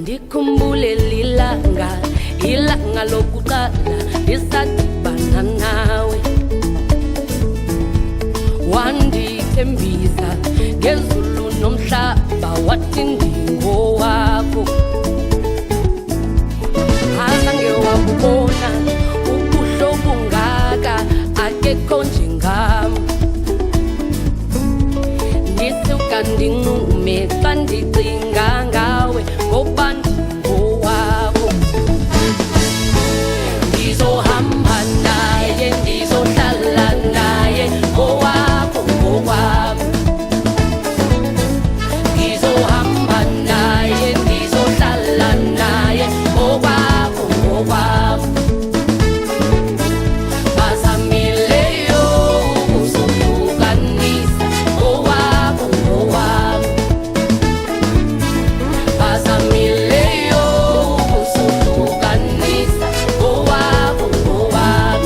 Ndikhumbule lilanga, ilanga lokuqala ndisadibana nawe. Wandithembisa ngezulu nomhlaba, wathi ndingowakho. Azange wakubona ubuhle obungaka, akekho njengam. Ndisuka ndincume xa ndicinga ngawe, ngoba ndingowakho. Ndizohamba naye, ndizohlala naye, ngowakho ngokwam. Ndizohamba naye, ndizohlala naye, ngowakho ngokwam. Bazamileyo ukusohlukanisa, ngowakho ngowam. Bazamileyo ukusohlukanisa, ngowakho ngowam.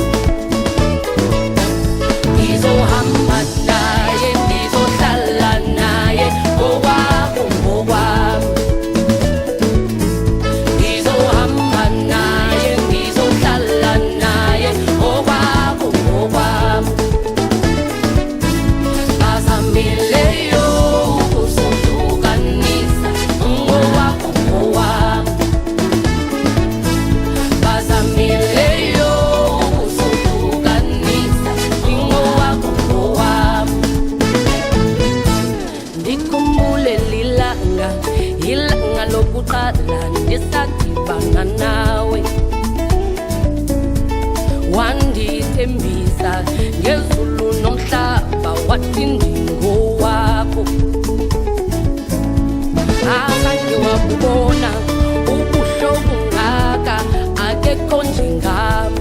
Ndizohamba naye, ndizohlala naye, ngowakho ngokwam. Ndizohamba naye, ndizohlala naye, ngowakho ngokwam. Bazamileyo ukusohlukanisa, ngowakho ngowam. Bazamileyo ukusohlukanisa, ngowakho ngowam. Ndikhumbule lilanga, ilanga lokuqala ndisadibana nawe. Wandithembisa ngezulu nomhlaba, wathi ndingowakho. Azange wakubona ubuhle obungaka, akekho njengam.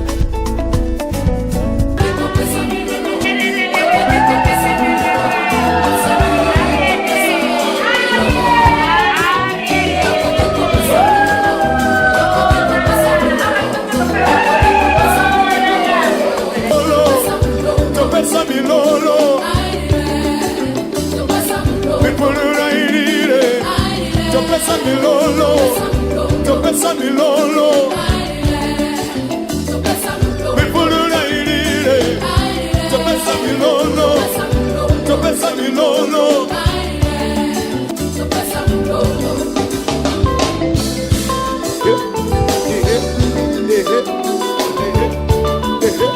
Topesa milolo, mipulula ilile. Topesa milolo, topesa milolo, mipulula ilile. Topesa milolo, topesa milolo. Eh, eh, eh, eh, eh, eh.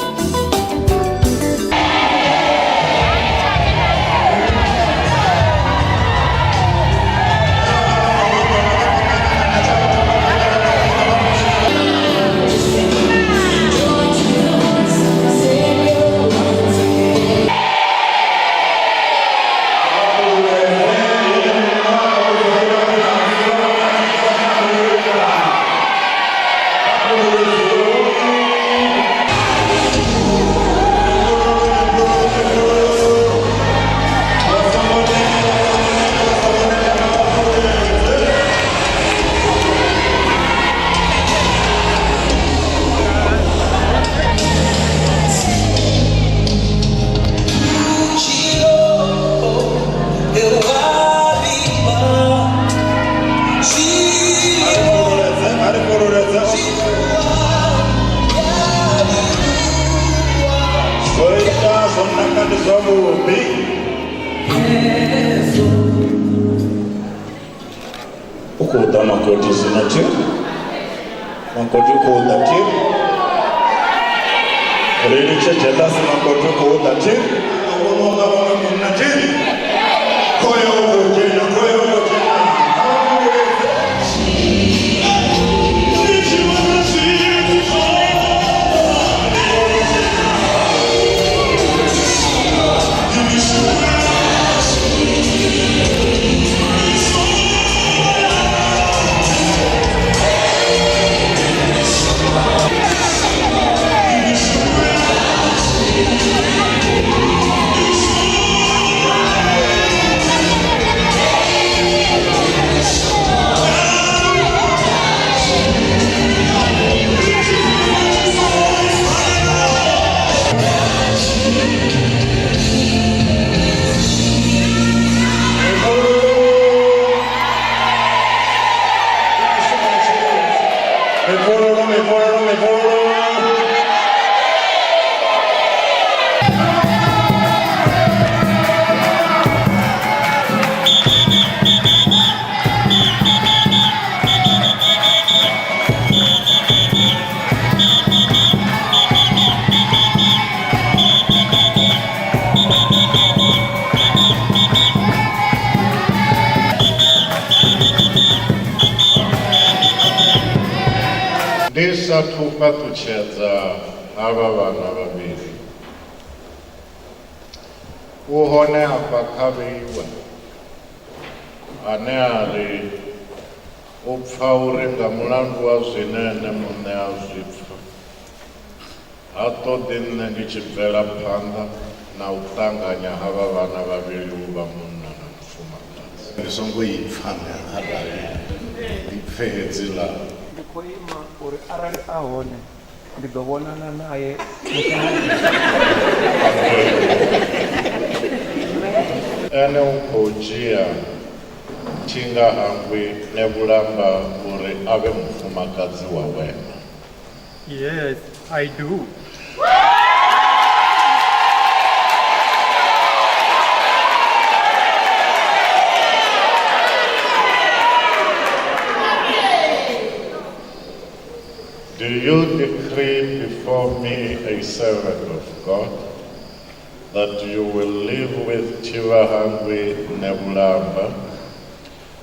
Zwo ita zwo naka ndi zwavhuḓi. U khou ḓa makoti zwino thi, makoti u khou ḓa thi, ri litshe jealous, makoti u khou ḓa thi. A vhona unga vhaṅwe munna thi, khoyo u khou dzhena, khoyo u khou dzhena. Ndi tshi vhona zwithu. Mifhululu, mifhululu, mifhululu. Ndi sathu fhaṱutshedza havha vhana vhavhili. U hone afha kha vheiwe ane a ri u pfa uri nga mulandu wa zwine ene muṋe a zwi pfa, ha ṱoḓi nṋe ndi tshi bvela phanḓa na u ṱanganya havha vhana vhavhili u vha munna na mufumakadzi. Ndi songo i pfa nṋe arali ndi pfe hedziḽa. Ndi khou ima uri arali a hone ndi ḓo vhonana nae mushumoni. Ene u khou dzhia Tshingahangwi Nevhulamba uri a vhe mufumakadzi wawe na? Yes, I do. Do you decree before me, a servant of God, that you will live with Tshivhahangwi Nevhulamba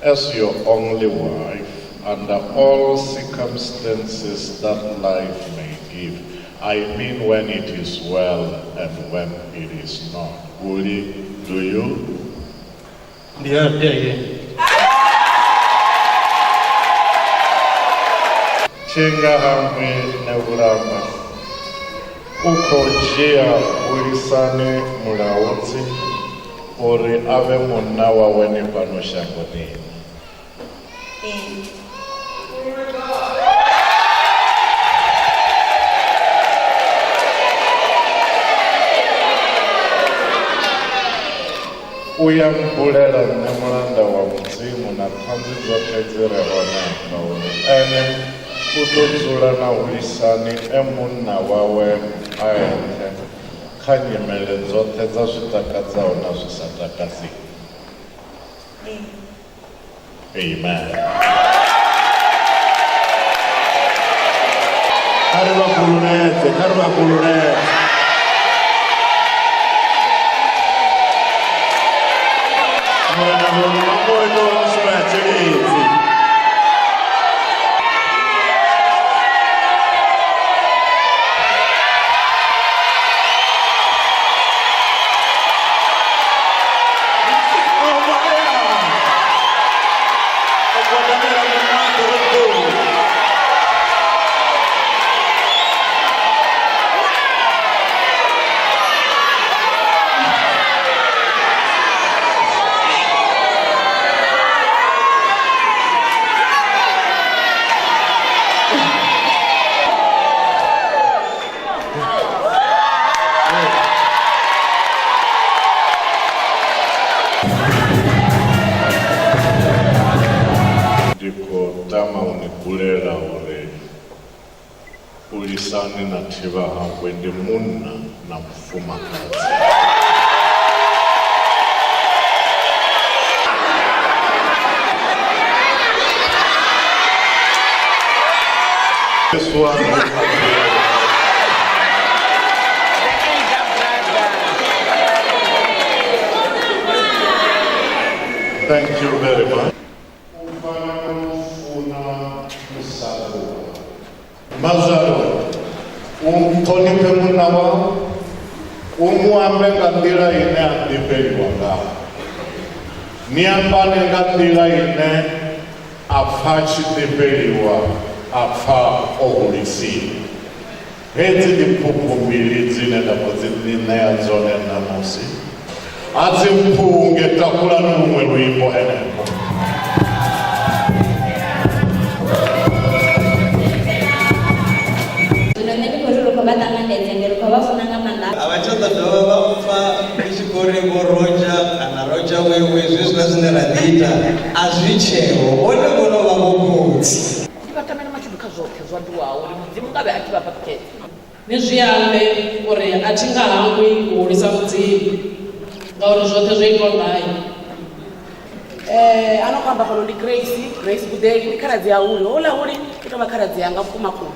as your only wife under all circumstances that life may give? I mean when it is well and when it is not. Uli, do you? Ndi a teye. Tshingahangwi Nevhulamba u khou dzhia Hulisani Mulaudzi uri a vhe munna wawe ni fhano shangoni. Ee. U ya mbulela nṋe mulanda wa Mudzimu na ṱhanzi dzoṱhe dzi re hone afha uri ene u ḓo dzula na Hulisani e munna wawe a eṱhe kha nyimele dzoṱhe dza zwi takadzaho na zwi sa takadziho. Amen. Kha ri vha fhululedze, kha ri vha fhululedze. Murena vho ita mishumo ya tshilidzi. Ndi khou tama u ni bulela uri Hulisani na Thivhahangwe ndi munna na mufumakadzi. Yesu wa Thank you very much. U fana na u funa musadzi wau. Mazwalo, u ṱhonifhe munna wau, u mu ambe nga nḓila ine a ḓifheliwa ngayo. Ni ambane nga nḓila ine a pfa a tshi ḓifheliwa, a pfa o hulisiwa. Hedzi ndi phuphu mbili dzine nda khou dzi ni ṋea dzone ṋamusi. A dzi mphunge, takulani luṅwe luimbo henefho. Zwino nṋe ndi khou ri ri khou vha ṱanganedza ende ri khou vha funa nga maanḓa. A vha tsha ḓo dovha vha pfa ndi tshi khou ri vho Roger kana Roger wewe zwezwiḽa zwine ra ḓi ita a zwi tsheho, vhone vho no vha vho khotsi. Ndi vha tamela mashudu kha zwoṱhe zwo ambiwaho uri Mudzimu nga vhe a tshi vha fhaṱutshedza. Ni zwi ambe uri a thi nga hangwi u hulisa Mudzimu, ngauri zwoṱhe zwo itwa ngae. A no khou amba fhano ndi Grace, Grace Gudeli, ndi khaladzi ya Huli. Houḽa Huli u tou vha khaladzi yanga vhukuma kuma.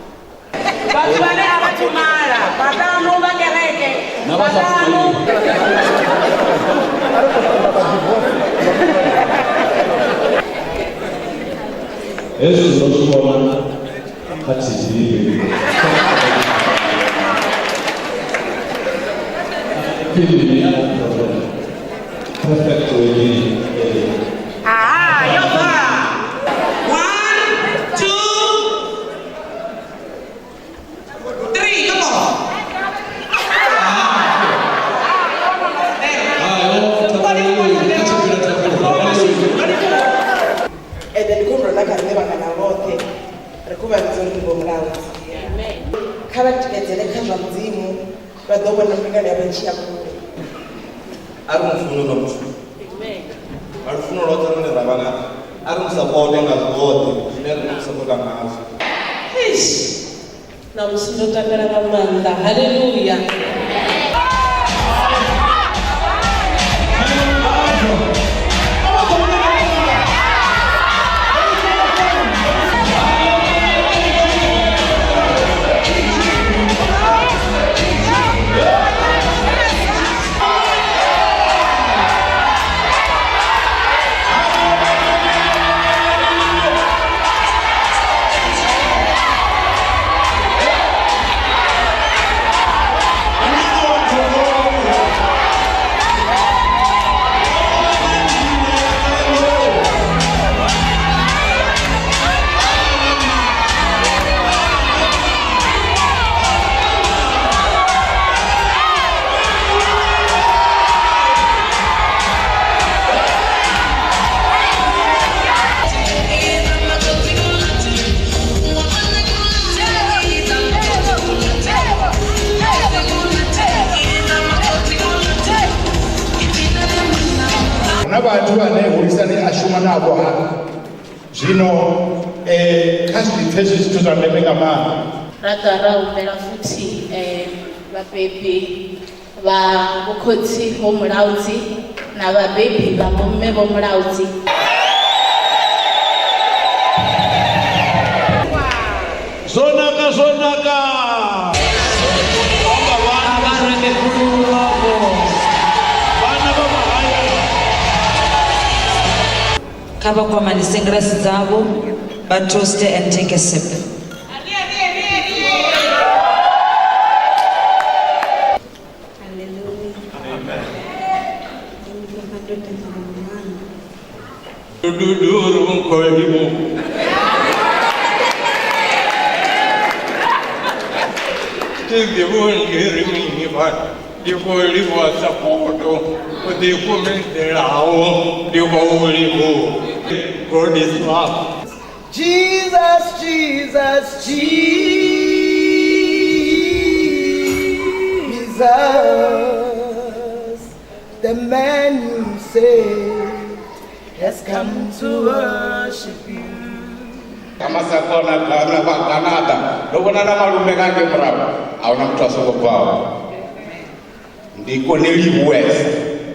Vhathu vhane a vha thu mala, vhaṱanu vha kereke, vhaṱanu. Hezwi ndo zwi vhona kha TV. Perfect wedding. Aha, yo bva. 1, 2, 3, come on. Ende ndi khou humbula na kha riṋe vhangana vhoṱhe ri khou vha vhidza uri ndi vho Mulaudzi. Kha vha tikedzele kha zwa Mudzimu vha ḓo vhona mbingano yavho i tshi ya kule. A ri mufuno nga muthu. Nga lufuno lwoṱhe lune ra vha na, a ri mu sapote nga zwoṱhe zwine ri mu sapota ngazwo. Eish, ṋamusi ndo takala nga maanḓa. Haleluya. Huna vhathu vhane Hulisani a shuma navho hafha zwino kha zwi pfe zwi zwithu zwa ndeme nga maanḓa. Ra ḓa ra humbela futhi vhabebi vha vhokhotsi Vho Mulaudzi na vhabebi vha vhomme Vho Mulaudzi. Zwo naka, zwo naka. Vhana vha mahayani. Kha vha kwamanise ngilasi dzavho, vha toast and take a sip. Ndi khou livhuwa sapoto u ḓikumedzelaho, ndi khou livhuwa. God is love. Jesus, Jesus, Jesus, the man you saved has come to worship you. Masakona Ghana vha Canada ndo vhona na malume nga ngei murahu a huna muthu a songo bvaho ndi kone livhuwesa.